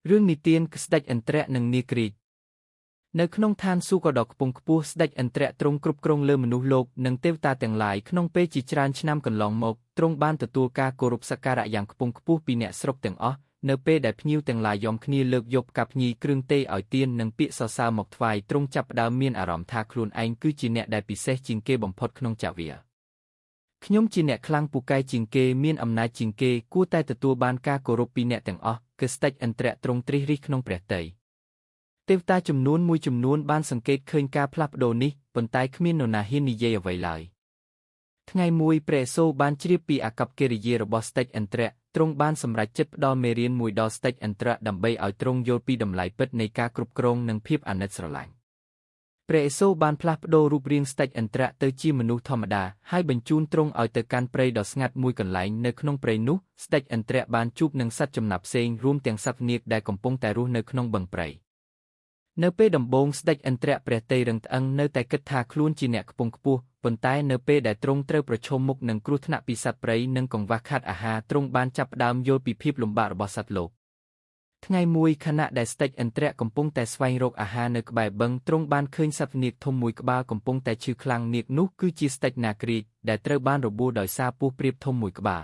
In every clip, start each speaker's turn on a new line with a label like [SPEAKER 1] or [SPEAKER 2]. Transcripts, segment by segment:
[SPEAKER 1] រឿងនិទានស្ដេចឥន្ទ្រៈនិងនាគរាជនៅក្នុងឋានសួគ៌ដ៏ខ្ពង់ខ្ពស់ស្ដេចឥន្ទ្រៈទ្រង់គ្រប់គ្រងលើមនុស្សលោកនិងទេវតាទាំងឡាយក្នុងពេលជាច្រើនឆ្នាំកន្លងមកទ្រង់បានទទួលការគោរពសក្ការៈយ៉ាងខ្ពង់ខ្ពស់ពីអ្នកស្រុកទាំងអស់នៅពេលដែលភ្ញៀវទាំងឡាយយំគ្នាលើកយកផ្កាភ្ញីគ្រឿងទេឲ្យទាននិងពាក្យសរសើរមកថ្វាយទ្រង់ចាប់ផ្ដើមមានអារម្មណ៍ថាខ្លួនឯងគឺជាអ្នកដែលពិសេសជាងគេបំផុតក្នុងចាវាខ្ញុំជាអ្នកខ្លាំងពូកែជាងគេមានអំណាចជាងគេគួរតែទទួលបានការគោរពពីអ្នកទាំងអស់គឺស្ដេចឥន្ទ្រៈទ្រង់ត្រិះរិះក្នុងព្រះទ័យទេវតាចំនួនមួយចំនួនបានសង្កេតឃើញការផ្លាស់ប្ដូរនេះប៉ុន្តែគ្មាននរណាហ៊ាននិយាយអ្វីឡើយថ្ងៃមួយព្រះឥសូរបានជ្រាបពីអាកប្បកិរិយារបស់ស្ដេចឥន្ទ្រៈទ្រង់បានសម្រេចចិត្តផ្ដល់មេរៀនមួយដល់ស្ដេចឥន្ទ្រៈដើម្បីឲ្យទ្រង់យល់ពីតម្លៃពិតនៃការគ្រប់គ្រងនិងភាពអាណិតស្រឡាញ់ព្រះឥសូរបានផ្លាស់ប្ដូររូបរាងស្ដេចឥន្ទ្រៈទៅជាមនុស្សធម្មតាហើយបញ្ជូនទ្រង់ឲ្យទៅកាន់ព្រៃដ៏ស្ងាត់មួយកន្លែងនៅក្នុងព្រៃនោះស្ដេចឥន្ទ្រៈបានជួបនឹងសត្វចំណាប់ផ្សេងរួមទាំងសត្វនាគដែលកំពុងតែរស់នៅក្នុងបឹងព្រៃនៅពេលដំបូងស្ដេចឥន្ទ្រៈព្រះទ័យរឹងត្អឹងនៅតែគិតថាខ្លួនជាអ្នកខ្ពង់ខ្ពស់ប៉ុន្តែនៅពេលដែលទ្រង់ត្រូវប្រឈមមុខនឹងគ្រោះថ្នាក់ពីសត្វព្រៃនិងកង្វះខាតអាហារទ្រង់បានចាប់ផ្ដើមយល់ពីភាពលំបាករបស់សត្វលោកថ្ងៃមួយខណៈដែលស្ដេចឥន្ទ្រៈកំពុងតែស្វែងរកអាហារនៅក្បែរបឹងទ្រង់បានឃើញសត្វនាគធំមួយក្បាលកំពុងតែឈឺខ្លាំងនាគនោះគឺជាស្ដេចនាគរាជដែលត្រូវបានរបួសដោយសារពស់ព្រាបធំមួយក្បាល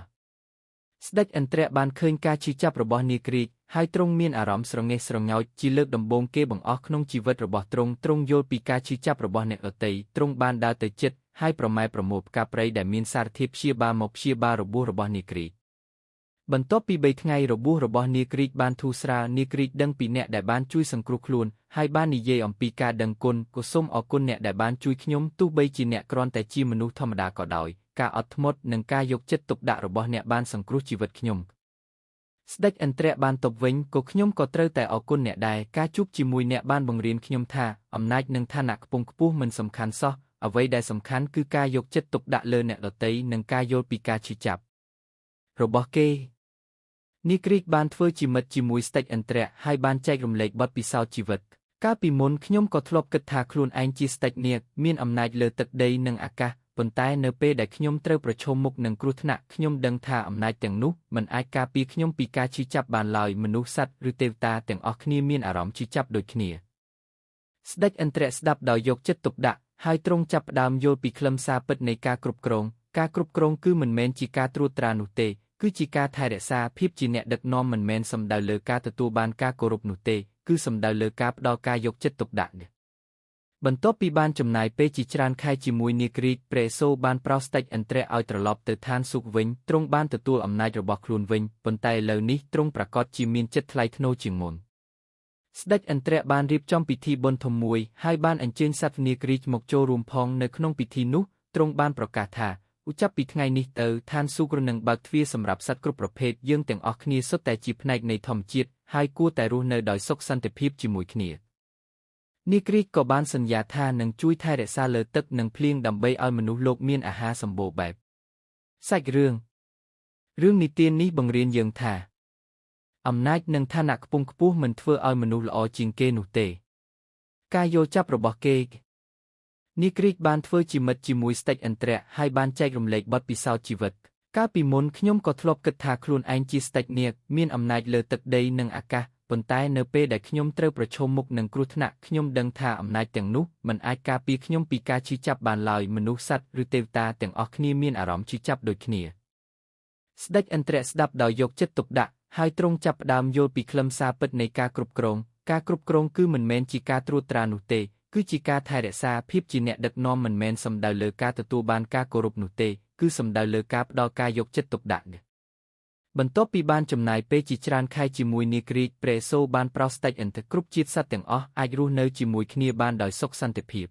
[SPEAKER 1] ស្ដេចឥន្ទ្រៈបានឃើញការឈឺចាប់របស់នាគរាជហើយទ្រង់មានអារម្មណ៍ស្រងេះស្រងោចជាលើកដំបូងគេបង្អស់ក្នុងជីវិតរបស់ទ្រង់ទ្រង់យល់ពីការឈឺចាប់របស់អ្នកដទៃទ្រង់បានដើរទៅជិតហើយប្រម៉ែប្រមូលផ្កាព្រៃដែលមានសារធាតុព្យាបាលមកព្យាបាលរបួសរបស់នាគរាជបន្ទាប់ពី3ថ្ងៃរបួសរបស់នាគរាជបានធូរស្រាលនាគរាជដឹងពីអ្នកដែលបានជួយសង្គ្រោះខ្លួនហើយបាននិយាយអំពីការដឹងគុណក៏សូមអរគុណអ្នកដែលបានជួយខ្ញុំទោះបីជាអ្នកគ្រាន់តែជាមនុស្សធម្មតាក៏ដោយការអត់ធ្មត់និងការយកចិត្តទុកដាក់របស់អ្នកបានសង្គ្រោះជីវិតខ្ញុំស្ដេចឥន្ទ្រៈបានតបវិញក៏ខ្ញុំក៏ត្រូវតែអរគុណអ្នកដែរការជួបជាមួយអ្នកបានបង្រៀនខ្ញុំថាអំណាចនិងឋានៈខ្ពង់ខ្ពស់មិនសំខាន់សោះអ្វីដែលសំខាន់គឺការយកចិត្តទុកដាក់លើអ្នកដទៃនិងការយល់ពីការឈឺចាប់របស់គេនាគរាជបានធ្វើជាមិត្តជាមួយស្ដេចឥន្ទ្រៈហើយបានចែករំលែកបទពិសោធន៍ជីវិតកាលពីមុនខ្ញុំក៏ធ្លាប់គិតថាខ្លួនឯងជាស្ដេចនាគមានអំណាចលើទឹកដីនិងអាកាសប៉ុន្តែនៅពេលដែលខ្ញុំត្រូវប្រឈមមុខនឹងគ្រោះថ្នាក់ខ្ញុំដឹងថាអំណាចទាំងនោះមិនអាចការពារខ្ញុំពីការឈឺចាប់បានឡើយមនុស្សសត្វឬទេវតាទាំងអស់គ្នាមានអារម្មណ៍ឈឺចាប់ដូចគ្នាស្ដេចឥន្ទ្រៈស្ដាប់ដោយយកចិត្តទុកដាក់ហើយទ្រង់ចាប់ផ្ដើមយល់ពីខ្លឹមសារពិតនៃការគ្រប់គ្រងការគ្រប់គ្រងគឺមិនមែនជាការត្រួតត្រានោះទេគឺជាការថែរក្សាភាពជាអ្នកដឹកនាំមិនមែនសំដៅលើការទទួលបានការគោរពនោះទេគឺសំដៅលើការផ្ដល់ការយកចិត្តទុកដាក់បន្ទាប់ពីបានចំណាយពេលជាច្រើនខែជាមួយនាគរាជព្រះឥសូរបានប្រោសស្ដេចឥន្ទ្រៈឲ្យត្រឡប់ទៅឋានសួគ៌វិញទ្រង់បានទទួលអំណាចរបស់ខ្លួនវិញប៉ុន្តែឥឡូវនេះទ្រង់ប្រាកដជាមានចិត្តថ្លៃថ្នូរជាងមុនស្ដេចឥន្ទ្រៈបានរៀបចំពិធីបុណ្យធំមួយហើយបានអញ្ជើញសត្វនាគរាជមកចូលរួមផងនៅក្នុងពិធីនោះទ្រង់បានប្រកាសថាចាប់ពីថ្ងៃនេះទៅឋានសួគ៌នឹងបើកទ្វារសម្រាប់សត្វគ្រប់ប្រភេទយើងទាំងអស់គ្នាសុទ្ធតែជាផ្នែកនៃធម្មជាតិហើយគួរតែរស់នៅដោយសុខសន្តិភាពជាមួយគ្នានាគរាជក៏បានសន្យាថានឹងជួយថែរក្សាលើទឹកនិងភ្លៀងដើម្បីឲ្យមនុស្សលោកមានអាហារសម្បូរបែបសាច់រឿងរឿងនិទាននេះបង្រៀនយើងថាអំណាចនិងឋានៈខ្ពង់ខ្ពស់មិនធ្វើឲ្យមនុស្សល្អជាងគេនោះទេការយល់ចាប់របស់គេនាគរាជបានធ្វើជាមិត្តជាមួយស្ដេចឥន្ទ្រៈហើយបានចែករំលែកបទពិសោធន៍ជីវិតកាលពីមុនខ្ញុំក៏ធ្លាប់គិតថាខ្លួនឯងជាស្ដេចនាគមានអំណាចលើទឹកដីនិងអាកាសប៉ុន្តែនៅពេលដែលខ្ញុំត្រូវប្រឈមមុខនឹងគ្រោះថ្នាក់ខ្ញុំដឹងថាអំណាចទាំងនោះមិនអាចការពារខ្ញុំពីការឈឺចាប់បានឡើយមនុស្សសត្វឬទេវតាទាំងអស់គ្នាមានអារម្មណ៍ឈឺចាប់ដូចគ្នាស្ដេចឥន្ទ្រៈស្ដាប់ដោយយកចិត្តទុកដាក់ហើយទ្រង់ចាប់ផ្ដើមយល់ពីខ្លឹមសារពិតនៃការគ្រប់គ្រងការគ្រប់គ្រងគឺមិនមែនជាការត្រួតត្រានោះទេគឺជាការថែរក្សាភាពជាអ្នកដឹកនាំមិនមែនសំដៅលើការទទួលបានការគោរពនោះទេគឺសំដៅលើការផ្ដល់ការយកចិត្តទុកដាក់បន្ទាប់ពីបានចំណាយពេលជាច្រើនខែជាមួយនាគរាជព្រះឥសូរបានប្រោសស្ដេចឥន្ទ្រគ្រប់ជាតិសត្វទាំងអស់អាចរស់នៅជាមួយគ្នាបានដោយសុខសន្តិភាព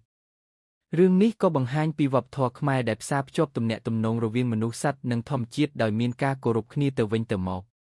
[SPEAKER 1] រឿងនេះក៏បង្ហាញពីវប្បធម៌ខ្មែរដែលផ្សារភ្ជាប់ទំនាក់ទំនងរវាងមនុស្សសត្វនិងធម្មជាតិដោយមានការគោរពគ្នាទៅវិញទៅមក។